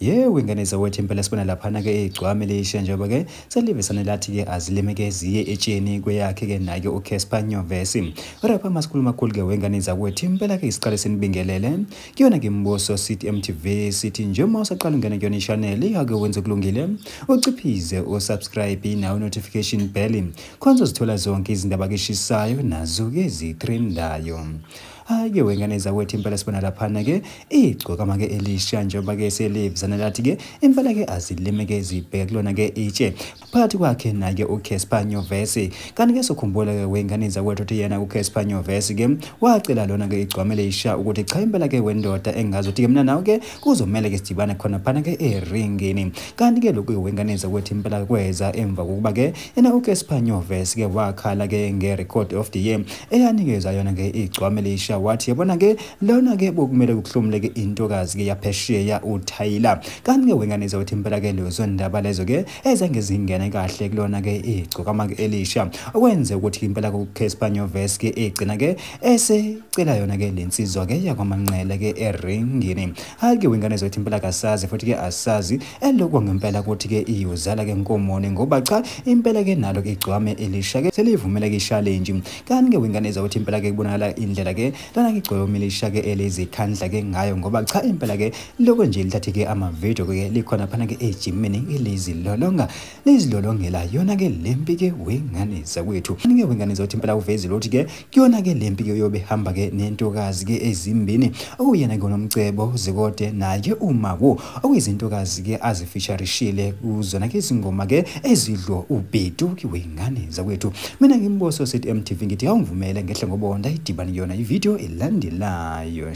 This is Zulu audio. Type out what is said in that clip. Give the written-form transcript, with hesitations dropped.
Yebo ingane zawethu impela sibona laphana ke igcwame lisha njengoba ke selivesane lathi ke azilimeke ziye etsheni kweyakhe ke naye uCasper Nyovest. Rapha masikhuluma kakhulu ke wengane zakwethu impela ke isiqale sinibingelele kuyona ke Mbuso City MTV sithi nje uma usaqala ungena kuyona i-channel ake wenze kulungile uciphize usubscribe nawo notification bell khona uzithola zonke izindaba keshisayo nazo ke zitrendayo. Hayi wengane zakwethu impela sibona laphana ke igcokama ke elisha njengoba ke selivizana lathi ke impela ke azilimeke zibheke kulona ke itshe phakathi kwakhe naye uCasper Nyovest. Kanti ke sokhumbula ke wengane zakwethu ukuthi yena uCasper Nyovest ke wacela lona ke igcwame lelisha ukuthi cha impela ke wendoda engazi ukuthi ke mina nawe ke kuzomela ke sidibane khona phana ke eringini. Kanti ke lokhu wengane zakwethu impela kweza emva kokuba ke yena uCasper Nyovest ke wakhala ke nge-record of the year eyanikeza yona ke igcwame lelisha, wathi yabona ke lona ke bokumele kuhlomuleke intokazi ke yaphesheya uThayila. Kanti ke wengane zakwethu impela ke lezo ndaba lezo ke ezange zingene kahle kulona ke igcokama ke elisha, okwenze ukuthi impela kuCasper Nyovest ke egcina ke esecela yona ke lensizwa ke yakwaManqele ke eringini. Hayi ke wengane zakwethu impela kasazi futhi ke asazi elokho ngempela ukuthi ke iyozala ke nkomoni, ngoba cha impela ke nalo ke igcwame elisha ke selivumela ke challenge. Kanti ke wengane zakwethu impela ke kubonakala indlela ke lana ke igcwame elisha ke elizikhandla ke ngayo, ngoba cha impela ke lokho nje lithathe ke ama video ke likhona phana ke ejimini elizilolonga lizilolongela yona ke lempi ke wengane zakwethu. Kanti ke wengane zakwethu impela uvezile ukuthi ke kuyona ke lempi ke yobe hamba ke nentokazi ke ezimbini okuyena ke uNomcebo Zikode naye uMaku, okuyizintokazi ke azifeaturishile kuzona ke izingoma ke ezidlo ubhedu ke wengane zakwethu. Mina ngiMbuso City MTV ngithi awungivumele ngehle ngobonda idibane yona ivideo elandelayo.